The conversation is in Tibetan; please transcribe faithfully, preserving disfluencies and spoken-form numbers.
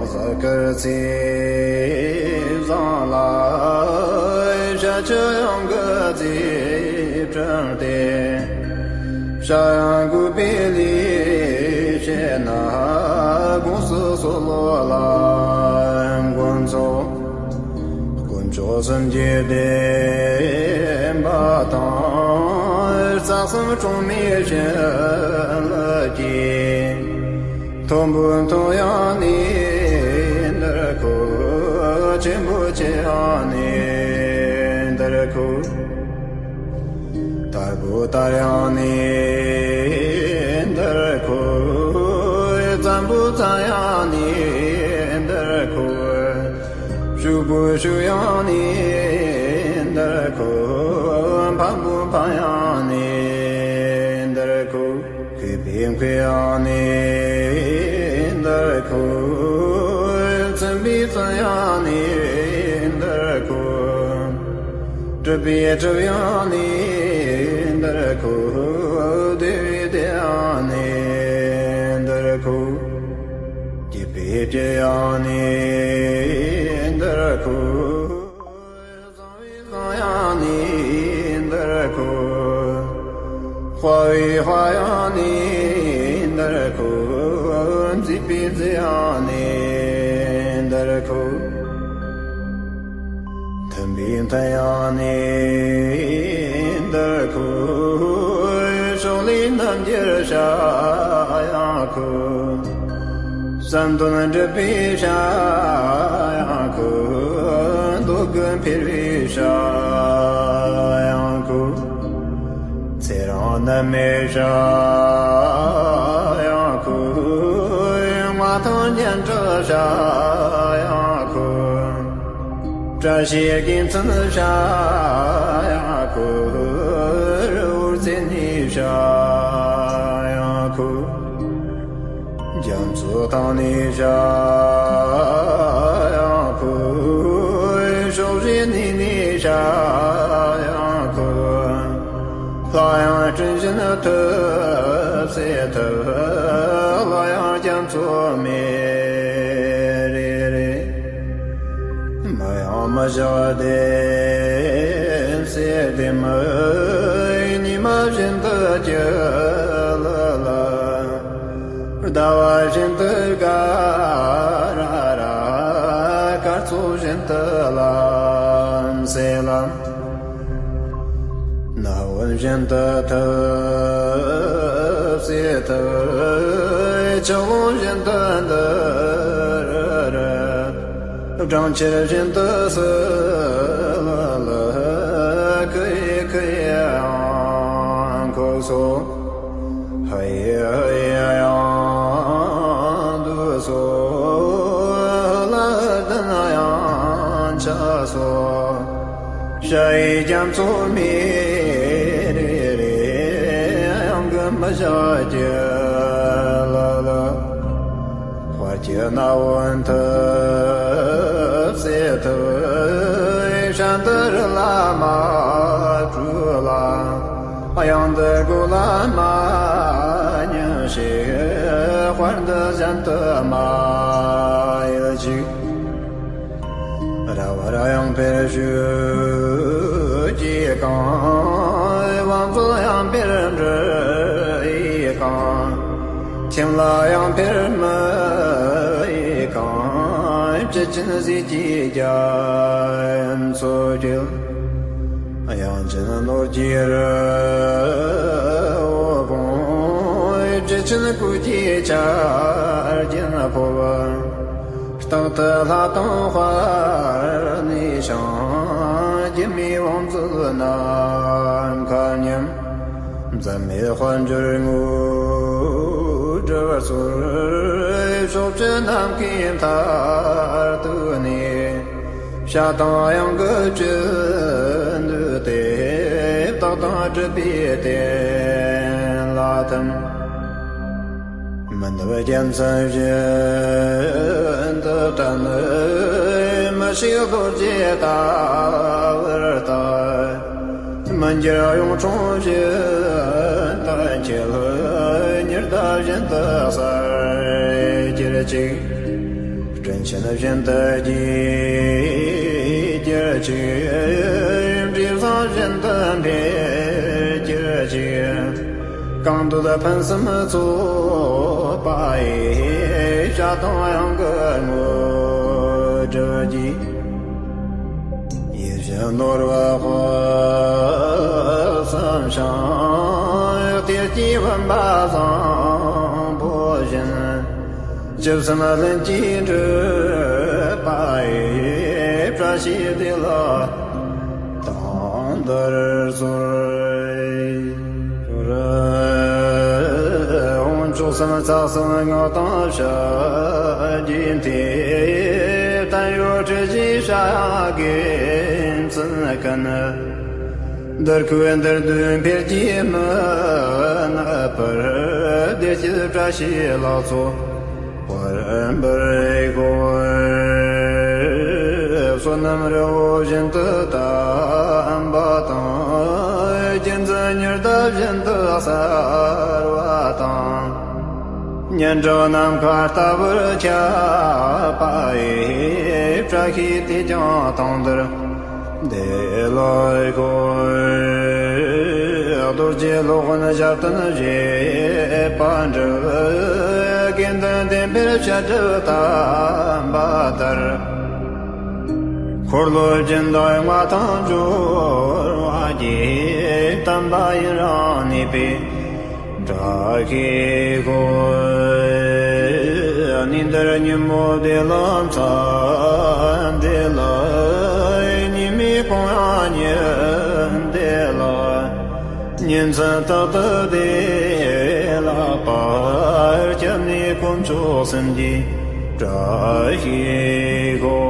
གཟའ་སྐར་ཚེས་བཟང་ལ། ཤ་ཆུ་གཡང་གི་རྩིས་སྤྲིན་ཏེ། ཤ་ཡང་བགོས་པའི་ལུས་བྱས་ན། དགོངས་སུ་གསོལ་ལོ་ལ་མགོན་ཚོགས། དཀོན་མཆོག་སེམས་ཀྱི་བདེན་པ་དང་། རྩ་གསུམ་སྲུང་མའི་བྱིན་རླབས་ཀྱིས། མཐོན་པོ་མཐོ་ཡང་ནི་འདིར་འཁོད། ཆེན་པོ་ཆེ་ཡང་ནི་འདིར་འཁོད། དལ་པོ་དལ་ཡང་ནི་འདིར་འཁོད། བཙན་པོ་བཙན་ཡང་ནི་འདིར་འཁོད། ཕྱུག་པོ་ཕྱུག་ཡང་ནི་འདིར་འཁོད། འཕན་པོ་འཕན་ཡང་ནི་འདིར་འཁོད། མཁས་པོ་མཁས་ཡང་ནི་འདིར་འཁོད། བཙུན་པོ་བཙུན་ཡང་ནི་འདིར་འཁོད། གྲུབ་པོ་གྲུབ་ཡང་ནི་འདིར་འཁོད། བདེ་བོ་བདེ་ཡང་ནི་འདིར་འཁོད། སྐྱིད་པོ་སྐྱིད་ཡང་ནི་འདིར་འཁོད། བཟང་བོ་བཟང་ཡང་ནི་འདིར་འཁོད། དཔའ་བོ་དཔའ་ཡང་ནི་འདིར་འཁོད། མཛེས་པོ་མཛེས་ཡང་ནི་འདིར་འཁོད། མཐུན་པོ་མཐུན་ཡང་ནི་འདིར་འཁོད། ཕྱོགས་ལས་རྣམ་རྒྱལ་ཤ་ཡང་འཁོད། བསམ་དོན་འགྲུབ་པའི་ཤ་ཡང་འཁོད། འདོད་དགུ་འཕེལ་བའི་ཤ་ཡང་འཁོད། ཚེ་རིང་ནད་མེད་ཤ་ཡང་འཁོད། མངའ་ཐང་སྙན་གྲགས་ཤ་ཡང་འཁོད། བཀྲ་ཤིས་དགེ་མཚན་ཤ་ཡང་འཁོད། རི་བོ་རྩེ་ནས་ཤ་ཡང་འཁོད། རྒྱ་མཚོ་ཐང་ནས་ཤ་ཡང་འཁོད། ཕྱོགས་བཞི་གནས་ནས་ཤ་ཡང་འཁོད། ལྷ་ཡང་སྤྲིན་བཞིན་ཐུབ་སེ་ཐུབ། ལྷ་ཡང་རྒྱ་མཚོ་མེ་རེ་རེ། མི་ཡང་མི་བཞག་ལྡེམ་སེ་ལྡེམ། ཉི་མ་བཞིན་དུ་སྐྱིད་ལ་ལ། ཟླ་བ་བཞིན་དུ་དགའ་ར་ར། སྐར་ཚོགས་བཞིན་དུ་ལམ་སེ་ལམ། ནགས་བུན་བཞིན་དུ་ཐུབ་སེ་ཐུབ། ཆུ་ཀླུང་བཞིན་དུ་འདུ་ར་ར། སྦྲང་ཆར་བཞིན་དུ་སིལ་ལ་ལ། ཁུ་ཡི་ཁུ་ཡི་ཨང་ཁོ་སོ། ཧ་ཡི་ཧ་ཡི་ཡང་འདུ་སོ། ལ་ལྡན་ཡང་ཆ་སོ། ཤ་ཡི་རྒྱ་མཚོ་མེ་རེ་རེ། གཡང་གི་མི་བཞག་སྐྱིད་ལ་ལ། དཔལ་གྱི་ནགས་བུན་ཐུབ་སེ་ཐུབ། ཤིན་ཏུ་རི་ལ་མ་བྲོས་ལ། གཡང་འདི་དགུ་ལ་མ་ཉལ་ཞིག་དཔལ་འདི་གཞན་དུ་མ་ཡལ་ཅིག་ར་བར་གཡང་འཕེལ་ཞུ་ཡི་གང་། བང་མཛོད་གཡང་འཕེལ་འབྲི་ཡི་གང་། ཁྱིམ་ལ་གཡང་འཕེལ་མི་ཡི་གང་། བཅུད་ཅན་ཟས་ཀྱི་རྒྱ་མཚོ་སྐྱིད། གཡང་ཅན་ནོར་གྱི་རི་བོ་བོང་། བཅུད་ཅན་སྐུ་སྐྱེ་ཆར་རྒྱུན་ཕོབ། རྟག་ཏུ་ལྷ་དང་དཔལ་གནས་ཤིང་། སྒྱུ་མའི་བང་མཛོད་ནམ་མཁའ་མཉམ། འཛད་མེད་དཔལ་འབྱོར་དངོས་གྲུབ་སྩོལ། ཕྱོགས་བཅུ་ནམ་མཁའི་མཐར་གཏུགས་ནས། ཤ་དང་གཡང་གི་བཅུད་འདུས་ཏེ། བདག་དང་སྒྲུབ་པའི་རྟེན་ལ་ཐིམ། མི་ནུབ་རྒྱལ་མཚན་བཞིན་དུ་བསྟེན། མི་ཤིགས་རྡོ་རྗེ་ལྟ་བུར་ལྟ། མི་འགྱུར་གཡུང་དྲུང་བཞིན་དུ་འཁྱིལ། ཉི་ཟླ་བཞིན་དུ་གསལ་གྱུར་ཅིག་རིན་ཆེན་བཞིན་དུ་རྒྱས་གྱུར་ཅིག། དྲི་བཟང་བཞིན་དུ་འཕེལ་གྱུར་ཅིག། གང་འདོད་ཕུན་སུམ་ཚོགས་པ་ཡི། ཞལ་དང་དབྱངས་ཀྱི་དངོས་གྲུབ་ཀྱིས། ཡིད་བཞིན་ནོར་བུ་དཔག་བསམ་ཤིང་། གཏེར་གྱི་བུམ་པ་བཟང་པོ་བཞིན། ཇི་བསམ་ལྷུན་གྱིས་འགྲུབ་པ་ཡི། བཀྲ་ཤིས་བདེ་ལེགས་དང་བདེར་གསོལ། དབང་མཆོག་གསུམ་རྩ་གསུམ་སྔགས་དང་ཕྱག་རྒྱའི་མཐས། བརྟན་གཡོ་སྤྲུལ་གཞིའི་ཕྱྭ་གཡང་དགེ་མཚན་ཀུན། འདིར་བཀོད་འདིར་འདུས་འཕེལ་རྒྱས་མི་ནུབ་པར། བདེ་སྐྱིད་བཀྲ་ཤིས་ལག་ཚོགས་བར་འབུར་ཤོག། བསོད་ནམས་རི་བོ་བཞིན་དུ་དམ་པ་དང་། བསྙེན་རྫས་ཉི་ཟླ་བཞིན་དུ་གསལ་བ་དང་། སྙན་གྲགས་ནམ་མཁའ་ལྟ་བུར་ཁྱབ་པ་ཡི། བཀྲ་ཤིས་དེས་ཀྱང་དེང་འདིར་བདེ་ལེགས་ཤོག། རྡོ་རྗེ་སློབ་དཔོན་ཞབས་བརྟན་བཞད་པ་འགྲུབ། དགེ་འདུན་བསྟེན་པའི་བཤད་སྒྲུབ་དམ་པ་ལྟར། འཁོར་ལོ་སྦྱིན་བདག་མངའ་ཐང་འབྱོར་བ་རྒྱས། དམ་པ་ཡུན་རིང་གནས་པའི་བཀྲ་ཤིས་ཤོག། གནས་འདིར་ཉིན་མོ་བདེ་ལེགས་མཚན་བདེ་ལེགས། ཉི་མའི་གུང་ཡང་ཉི་བདེ་ལེགས། ཉིན་མཚན་རྟག་ཏུ་བདེ་ལེགས་པར། སྐྱབས་གནས་དཀོན་མཆོག་གསུམ་གྱི་བཀྲ་ཤིས་ཤོག།